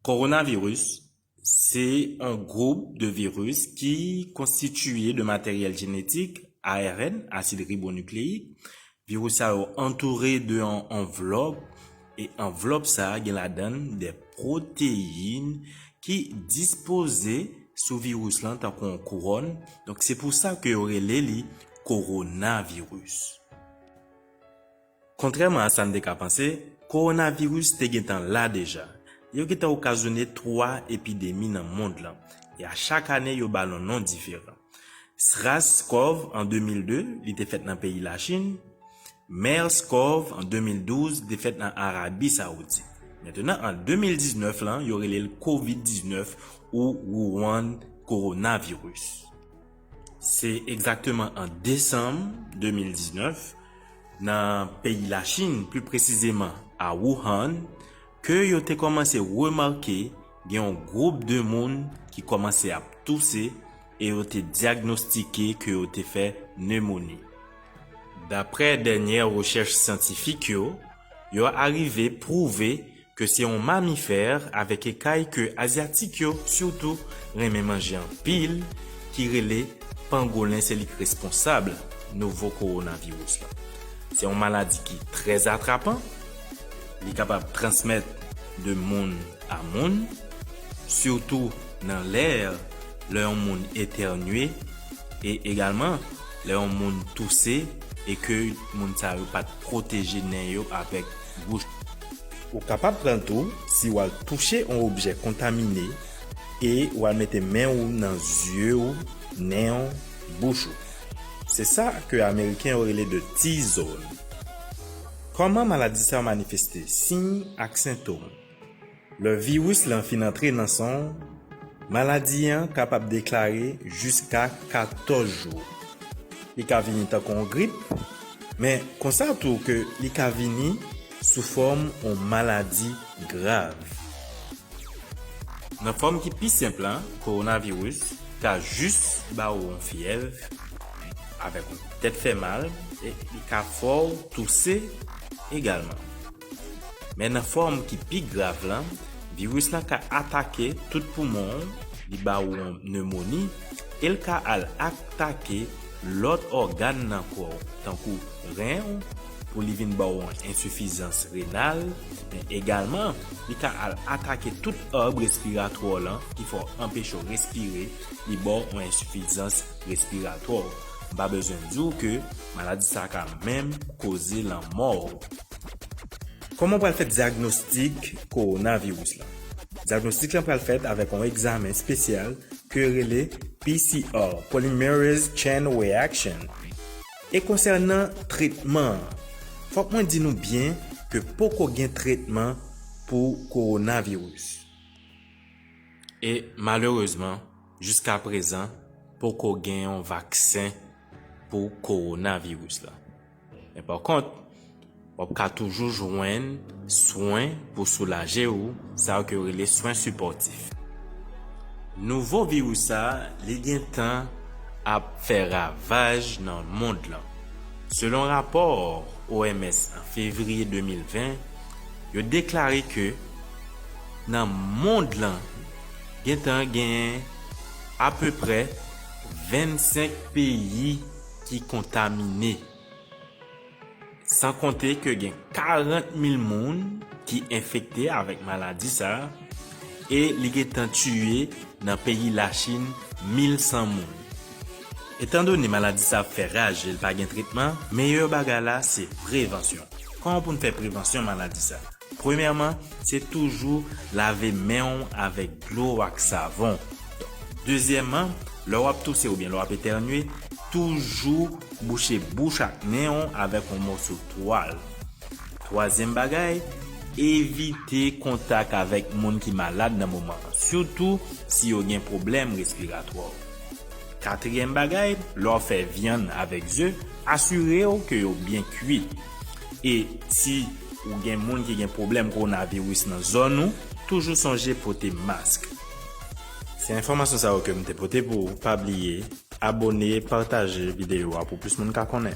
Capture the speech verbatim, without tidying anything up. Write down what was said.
Kowonaviris se yon gwoup de viris ki konstitiye de materyèl jenetik, A R N, asid ribonukleyik. Viris sa yo antoure de yon anvlòp, e anvlòp sa a gen ladan l de pwoteyin ki dispoze sou viris lan tankou yon kouwòn. Donk, se pou sa ke yo rele li kowonaviris. Kontrèman a sa n te ka panse, kowonaviris te gentan la deja. Yo gentan okazyone twa epidemi nan mond lan, e a chak ane yo ba l yon non diferan. SRAS-CoV an de mil de, li te fèt nan peyi Lachin. MERS-CoV an de mil douz, li te fèt nan Arabi Sawoudit. Mentnan, an de mil diznèf lan, yo rele l kovid diznèf ou Wuhan coronavirus. Se egzakteman an desanm de mil diznèf, nan peyi Lachin, pli presizeman a Wuhan, ke yo te kòmanse remake gen yon gwoup de moun ki kòmanse ap touse e yo te dyagnostike ke yo te fè nemoni. Daprè dènyè rechèch syantifik yo, yo arive pwouve ke se yon mamifè avèk ekay ke Azyatik yo sitou renmen manje anpil, ki rele pangolen, se li k responsab nouvo kowonaviris la. Se yon maladi ki trè atrapan, li kapab transmèt de moun a moun, sitou nan lè, lè yon moun etènye, e egalman lè yon moun touse e ke moun sa yo pa t pwoteje nen yo avèk bouch. Ou kapab pran l tou si w al touche yon objè kontamine e w al mete men w nan zye w, nen w, bouch ou. Se sa ke Ameriken yo rele de T-zone. Kòman maladi sa a manifeste? Siy ak sentòm. Lè viris lan fin antre nan san w, maladi an kapab deklare jiska katòz jou. Li ka vini tankou yon grip, men konsa tou ke li ka vini sou fòm yon maladi grav. Nan fòm ki pi senp lan, kowonaviris ka jis ba w yon fyèv avèk yon tèt fè mal, e li ka fè w touse egalman. Men nan fòm ki pi grav lan, viris lan ka atake tout poumon w, li ba w yon nemoni, e l ka al atake lòt ògàn nan kò w, tankou ren w, pou li vin ba w yon ensifizans renal, men egalman, li ka al atake tout arb respiratwa w lan ki fè w anpeche w respire, li ba w yon ensifizans respiratwa. M pa bezwen di w ke maladi sa ka menm koze lanmò w. Kòman w pral fè dyagnostik kowonaviris lan? Dyagnostik lan pral fèt avèk yon egzamen espesyal ke yo rele P C R, Polymerase Chain Reaction. E konsènan tretman an, fòk mwen di nou byen ke poko gen tretman pou kowonaviris. E malerezman, jiska prezan, poko gen yon vaksen pou kowonaviris la. Men pa kont, w ap ka toujou jwenn swen pou soulaje w, sa yo ke yo rele swen sipòtif. Nouvo viris sa, li gentan ap fè ravaj nan mond lan. Selon rapò O M S an fevriye de mil ven, yo deklare ke nan mond lan, gentan genyen apeprè vennsenk peyi ki kontamine. San konte ke gen karant mil moun ki enfekte avèk maladi sa a, e li gentan tiye nan peyi Lachin mil san moun. Etandone maladi sa ap fè raj e l pa gen tretman, meyè bagay la se prevansyon. Kòman pou n fè prevansyon maladi sa? Premyèman, se toujou lave men w avèk dlo ak savon. Dezyèmman, lè w ap touse oubyen lè w ap etènye, toujou bouche bouch ak nen w avèk yon mòso twal. Twazyèm bagay, evite kontak avèk moun ki malad nan moman an, sitou si yo gen pwoblèm respiratwa. Katriyèm bagay, lè w ap fè vyann avèk ze, asire w ke yo byen kui. E si ou gen moun ki gen pwoblèm kowonaviris nan zòn ou, toujou sonje pote mask. Se enfòmasyon sa yo ke m te pote pou ou. Pa bliye abòne, pataje videyo a pou plis moun ka konnen.